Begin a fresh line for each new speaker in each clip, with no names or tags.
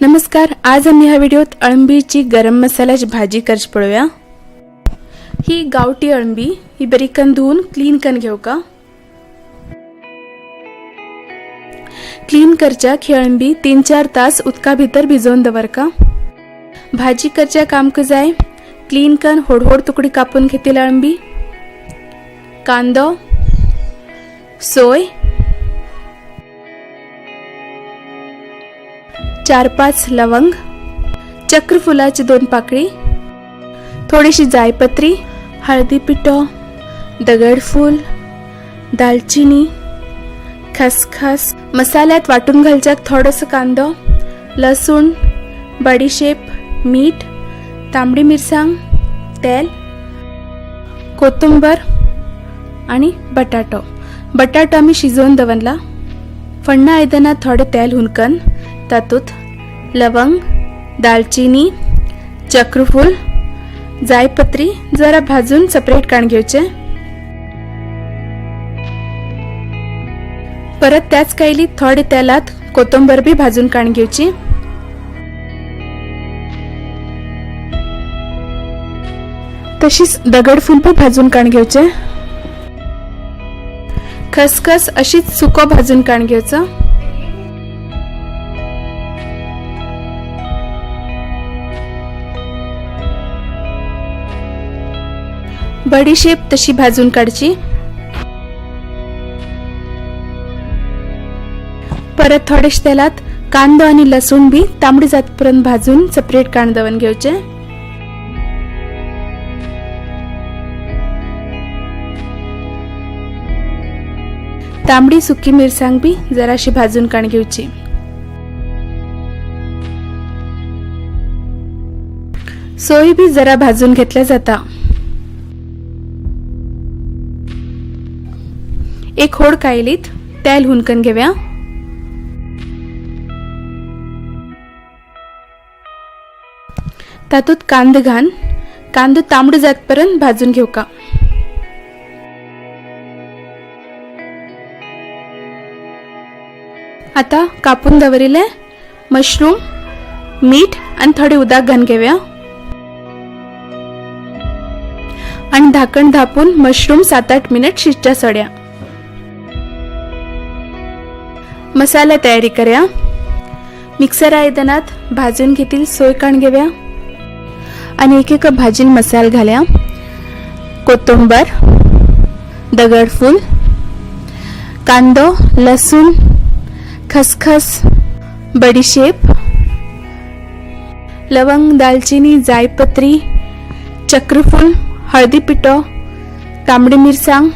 नमस्कार, आज आम्ही ह्या व्हिडिओत अळंबीची गरम मसाल्याची भाजी करची पळोवया। ही गावठी अळंबी ही बरी कन धुवून क्लीन कन घेऊ का। क्लीन करच्याक ही अळंबी 3-4 तास उदका भितर भिजोवन दवर का। भाजी करच्या कामक जाय क्लीन कन होडहोड तुकडी कापून घेतील अळंबी, कांदो, सोय, 4-5 लवंग, चक्रफुलाची 2 पाकळी, थोडीशी जायपत्री, हळदी पिठो, दगडफूल, दालचिनी, खसखस। मसाल्यात वाटून घालच्याक थोडंसं कांदो, लसूण, बडीशेप, मीठ, तांबडी मिरसांग, तेल, कोथिंबीर आणि बटाटो। बटाटो आम्ही शिजवून दवरला। फण्णा आयदनात थोडे तेल हुनकन तातूंत लवंग, दालचिनी, चक्रफूल, जायपत्री जरा भाजून सेपरेट काढून घेवचे। परत त्याच कायलीत थोडे तेलात कोथिंबीर बी भाजून काढून घेवची। तशीच दगडफूल बी भाजून काढून घेवचे। खसखस अशीच सुको भाजून काढून घेवचं। बडीशेप तशी भाजून काढची। परत थोडेश तेलात कांदो आणि लसूण बी तांबडी जातपर्यंत भाजून सेपरेट काढून दवरून घेवचे। तांबडी सुकी मिरसांग बी जराशी भाजून काढून घेवची। सोय बी जरा भाजून घेतल्या जाता। एक होड कायलीत तेल हुनकन घेऊया। तातूत कांदो घाल, कांदो तांबडो जातपर्यंत भाजून घेऊ का। आता कापून दवरिले मशरूम, मीठ आणि थोडे उदक घालून घेऊया आणि झाकण धापून मशरूम 7-8 मिनिट शिजच्या सोड्या। मसाला तयारी करूया। मिक्सर आयदनात भाजून घेतील सोय काढून घेऊया आणि एक एक भाजील मसाला घालूया। कोथिंबीर, दगडफूल, कांदो, लसूण, खसखस, बडीशेप, लवंग, दालचिनी, जायपत्री, चक्रफूल, हळदी पिठो, तांबडी मिरसांग,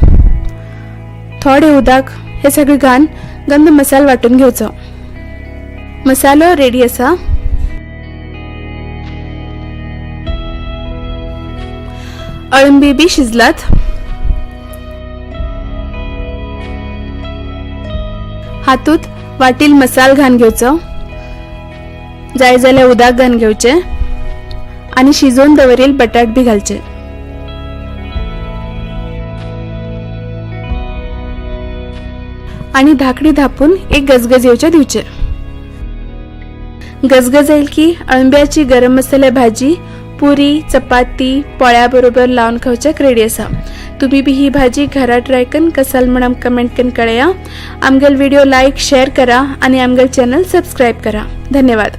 थोडे उदक हे सगळे घालून गंध मसाला वाटून घेवचो। मसालो रेडी आसा। अळंबी बी शिजलात। हातूत वाटील मसाल घालून घेवचो, जाय जाल्यार उदक घालून घेवचे आणि शिजोवन दवरिल बटाट बी घालचे। आणि धाकडी धापून एक गजगज येवच्या दिवचे। गजगज येईल की अळंब्याची गरम मसाल्या भाजी पुरी, चपाती, पोळ्या बरोबर लावून खावच्याक रेडी आसा। तुम्ही बी ही भाजी घरा ट्राय करून कसाल म्हणून कमेंट करून कळया। आमगेल व्हिडिओ लाईक शेअर करा आणि आमगेल चॅनल सबस्क्राईब करा। धन्यवाद।